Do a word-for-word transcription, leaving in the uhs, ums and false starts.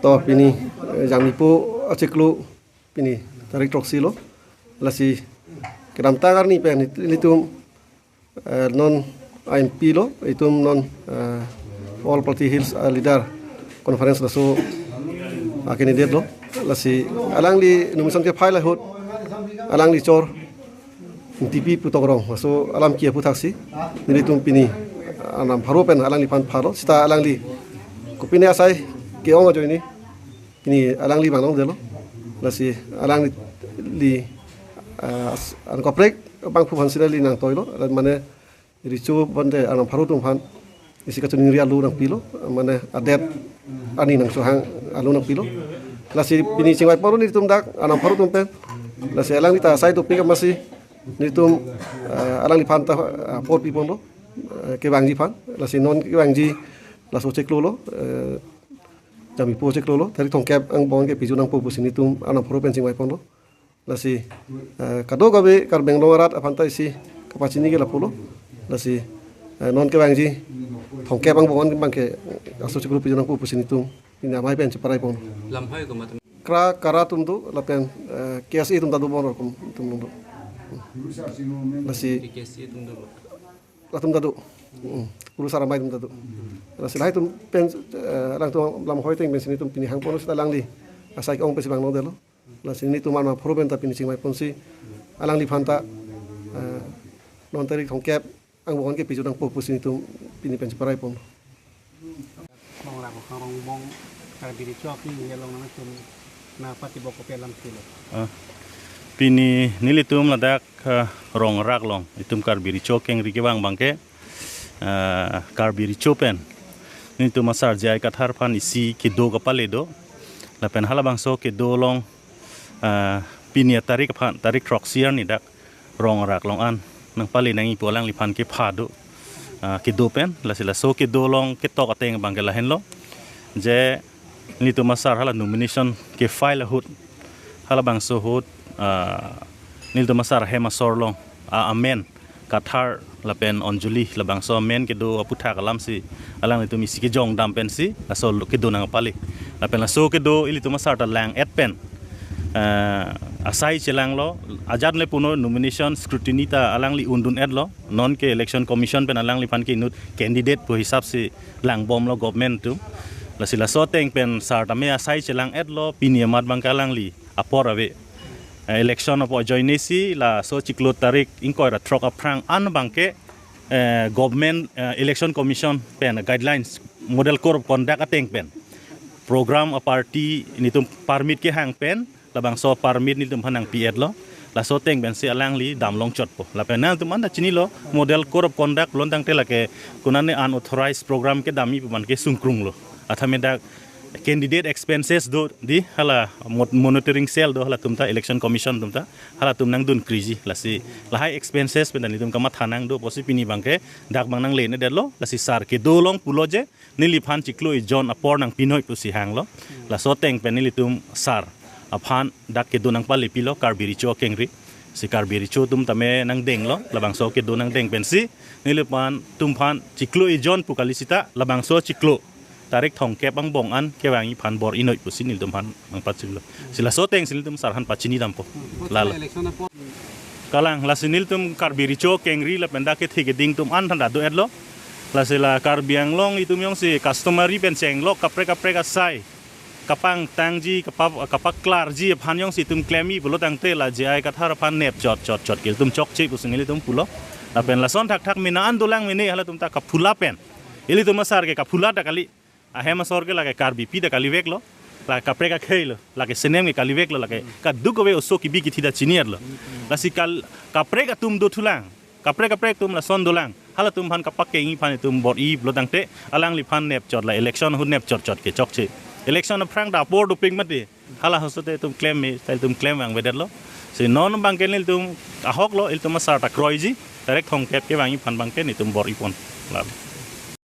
To pini, eh, Jangmipo achiklo pini tarik throksi lo. Lasi kedamtang arni pen nelitum, eh, non M P lo, itum non, eh, All Party Hills, eh, Leader Conference laso, ah, candidate lo. Lasi alangli nomination ke-file ahut alangli chor Ingtipi pu Tongrong, laso alam ki apu thaksi nelitum pini, ah, arnam pharo pen alangliphan pharo, seta alangli kopine asai ke-ong ajoine pini alangli vang longdetlo. Lasi alangli, ah, as-, an kaprek abangphu aphan si neli nangtoilo, mane recho bonte arnam pharo atum aphan isi kachiningri alo nangpilo, mane adet ani nangchohang alo nangpilo. Lasi pini chingvai ponlo nelitum dak arnam pharo atum pen. Lasi alangli ta asai dopik amatsi nelitum, eh, alangliphan ta, eh, apor pi ponlo, eh, kevangji aphan. Lasi non kevangji laso chiklo lo, eh, Jangmipo chiklo lo, tarik thomkep angbong ke pijun nangpo pusi nelitum arnam pharo pen chingvai ponlo. Lasi, eh, kadokave Karbi Anglong arat aphan ta isi kapachini ke lapulo. Lasi, eh, non kevangji thomkep angbong an abangke laso chiklo pijun nangpo pusi nelitum pini amei pen cheparai pon. Lamhai komat? Kra, KARA atum do, lapen, eh, K S A atum ta do, bon rokom atum do. Lasi K S A atum do. Latum ta do. Hmm. Kurusar Amei atum ta do. Lasi lahai atum pen, eh, alangtum lamhai ateng pensi nelitum pini hang ponlo, seta alangli asai ke-ong pensi vang longdetlo. Lasi nelitum arnam pharo pen ta pini chingvai ponsi alangliphan ta, eh, non tarik thomkep angbong ke pijun nangpo pusi nelitum pini pen cheparai pon. Rongrak Rongbong Karbi Recho akengri along nangtum nangpatibok kopi alam kilo? Ah, pini nelitum ladak, ah, Rongrak along itum Karbi Recho akengri kevang abangke, ah, Karbi Recho pen nelitum asar J I Kathar aphan isi kedo kapale do. Lapen halabangso kedo along, ah, pini atarik aphan, tarik throksi arni dak Rongrak along an nangpale nangji pu alangliphan kepha do, ah, kedo pen. Lasi laso kedo along ketok ateng abangke lahenlo, je nelitum asar hala nomination ke-file ahut, halabangso ahut, ah, nelitum asar ahem asor along, ah, amen Kathar lapen Anjali, labangso amen kedo aputhak alamsi alanglitum isi kejongdam pensi laso lo kedo nangpale. Lapen laso kedo ilitum asar ta lang-et pen, eh, asai chelanglo, ajat le puno nomination scrutiny ta alangli undun-etlo, non ke Election Commission pen alangliphan ke inut candidate pu hisapsi langbomlo government atum. Lasi laso ateng pen sar tame asai chelang-etlo, pini amat abangke alangli apor ave. Eh, election apor ajoinesi laso chiklo tarik ingkoi ra throk aphrang an abangke, eh, government, eh, Election Commission pen guidelines, Model Code of Conduct ateng pen program a-party nelitum permit kehang pen labangso permit nelitum aphan nangpi-etlo. Laso ateng pensi alangli damlong chotpo. Lapen nangtum anta chinilo, Model Code of Conduct pulo tangte lake konane unauthorized program kedamji pu abangke sungkrunglo. Athame dak candidate expenses do dei, hala mo-, monitoring cell do, halatum ta, Election Commission atum ta, halatum nangdunkriji. Lasi lahai expenses pen ta nelitum kamatha nangdo pusi pini abangke dak abang nangle-edetlo. Lasi sar kedo along pulo je neliphan chiklo ejon apor nangpinoi pusi hanglo. Laso ateng pen nelitum sar aphan dak kedo nangpale pilo Karbi Recho akengri. Si Karbi Recho atum tame nangdenglo, labangso kedo nangdeng pensi neliphan, atumphan chiklo ejon pu kali seta labangso chiklo tarik thomkep angbong an kevangji aphan bor-inoi pusi nelitum aphan nangpachinglo. Si laso atengsi nelitum sar aphan pachini dampo. Lalo. Election apor. Kalang, lasi nelitum Karbi Recho akengri lapen dak kethe keding atum an thanda do-etlo. Lasi la Karbi Anglong itum jongsi customary pen chenglok kaprek kaprek asai kapangtangji, kapa-, kapaklarji aphan jongsi itum klemji pulo tangte la J I Kathar aphan nep chot chot chot ke itum chokche pusi nelitum pulo. Lapen lason thakthak mena an dolang mene halatum ta kaphula pen, ilitum asar ke kaphula ta kali. Ahem asor ke lake Karbipi ta kaliveklo, lake kaprek akhei lo, lake senem ke kaliveklo, lake kadokave oso kebi kethe ta chini-etlo. Lasi kal-, kaprek atum dothulang, kaprek kaprek atum lason dolang. Halatum aphan kapakengji aphan itum bor-i pulo tangte alangliphan nep chot, la election ahut nep chot chot ke chokche. Election aphrang ta apor dopik mati. Hala ahut te itum klem me, ta itum klem vangvedetlo. Si non abangke nelitum ahoklo, ilitum asar ta kroiji, tarik thomkep kevangji aphan abangke nelitum bor-i pon. La.